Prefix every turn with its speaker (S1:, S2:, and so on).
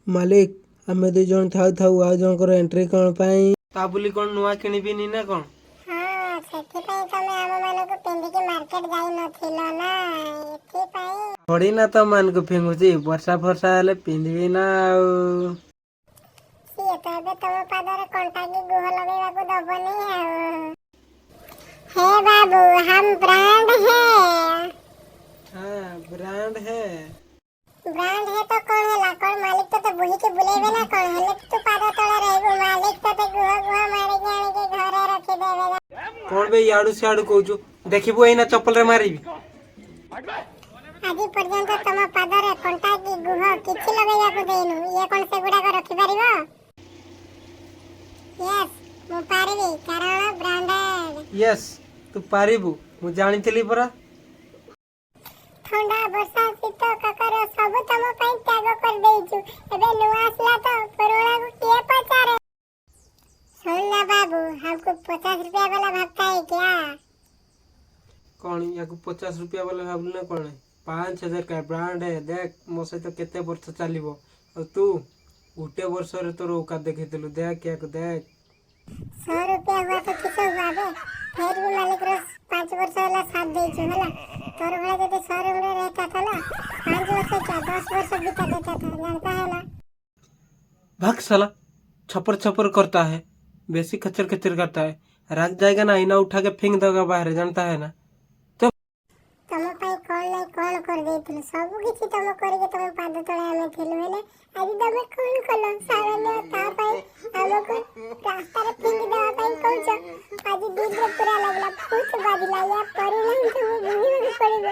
S1: ମାଲିକ, ଆମେ ଦୁଇ ଜଣ ଥାଉ ଥାଉ ଆଉ ଜଣଙ୍କର ଏଣ୍ଟ୍ରି କ'ଣ ପାଇଁ? ତା ବୋଲି କ'ଣ ନୂଆ କିଣିବିନି ନା କ'ଣ?
S2: ହଁ, ସେଥିପାଇଁ ତମେ ଆମ ମାନଙ୍କୁ ପିନ୍ଧିକି ମାର୍କେଟ ଯାଇନଥିଲ ନା, ଏଥିପାଇଁ।
S1: ଥୋଡ଼ି ନା ତମମାନଙ୍କୁ ଫିଙ୍ଗୁଛି। ବର୍ଷା ଫର୍ଷା ହେଲେ ପିନ୍ଧିବି ନା ଆଉ।
S2: ସିଏ ତ ଏବେ ତମ ପାଦରେ କଣ୍ଟା କି ଗୁହ ଲଗେଇବାକୁ ଦବନି ଆଉ। ହେ ବାବୁ, हम ବ୍ରାଣ୍ଡ ହେ।
S1: ହଁ, ବ୍ରାଣ୍ଡ ହେ।
S2: ବ୍ରାଣ୍ଡ ହେ ତ କଣ ହେଲା? କଣ ମାଲିକ ତତେ ବୋହିକି ବୁଲେଇବେ ନା କଣ? ହେଲେ ତୁ ପାଦ ତଳେ ରହିବୁ, ମାଲିକ ତତେ ଗୁହ ଗୁହ ମାରିକି ଆଣିକି ଘରେ ରଖିଦେବେ।
S1: କ'ଣ ବେ ଇଆଡୁ ସିଆଡୁ କହୁଛୁ? ଦେଖିବୁ, ଏଇନା ଚପଲରେ ମାରିବି।
S2: ଆଜି ପର୍ଯ୍ୟନ୍ତ ତମ ପାଦରେ କଣ୍ଟା କି ଗୁହ କିଛି ଲଗେଇବାକୁ ଦେଇନୁ। ଇଏ କଣ ସେଗୁଡାକ ରଖିପାରିବ? ୟେସ୍, ମୁଁ ପାରିବି, କାରଣ ବ୍ରାଣ୍ଡେଡ।
S1: ୟେସ୍, ତୁ ପାରିବୁ, ମୁଁ ଜାଣିଥିଲି ପରା।
S2: ଥଣ୍ଡା, ବର୍ଷା, ଶୀତ, କାକର ସବୁ ତମ ପାଇଁ ତ୍ୟାଗ କରିଦେଇଛୁ। ଏବେ ନୂଆ ଆସିଲା ତ ପୁରୁଣାକୁ କିଏ ପଚାରେ? सुन ना बाबू, हमको 50 रुपया वाला भागता है क्या?
S1: କ'ଣ ୟାକୁ 50 रुपया ବାଲା ଭାବିଲୁ ନା କ'ଣ? 5000 का ବ୍ରାଣ୍ଡ ହେ। ଦେଖ, ମୋ ସହିତ କେତେ ବର୍ଷ ଚାଲିବ। ଆଉ ତୁ ଗୋଟେ ବର୍ଷରେ ତୋର ଔକାତ ଦେଖେଇଥିଲୁ। ଦେଖ, ୟାକୁ ଦେଖ।
S2: 100 रुपया हुआ तो किसे हुआ बे? फिर भी मालिक रो 5 ବର୍ଷ ହେଲା ସାଥ ଦେଇଛୁ ହେଲା। ତୋର ଭଳିଆ ଯଦି 100 रुपया रहता था ना, 5 वर्ष क्या, 10 वर्ष बिता देता था, जानता है ना?
S1: भाग साला, छपर छपर करता है, बेसी खचर खचर करता है। राग जाएगा ना, आईना उठा के फेंक देगा बाहर, जानता है ना तो?
S2: ତମ ପାଇଁ କଣ ନାଇଁ କଣ କରିଦେଇଥିଲୁ। ସବୁ କିଛି ତମ କରିକି ତମ ପାଦ ତଳେ ଆମେ ଥିଲୁ। ହେଲେ ଆଜି ତମେ କଣ କଲ? ସାମାନ୍ୟ ତା ପାଇଁ ଆମକୁ ରାସ୍ତାରେ ଫିଙ୍ଗି ଦେବା ପାଇଁ କହୁଛ। ଆଜି ଦିନରେ ପୁରା ଲାଗିଲା, ବହୁତ ବାଧିଲା। ୟା ପରିଣାମ ତ ମୁଁ ଭୋଗିବାକୁ ପଡ଼ିବ।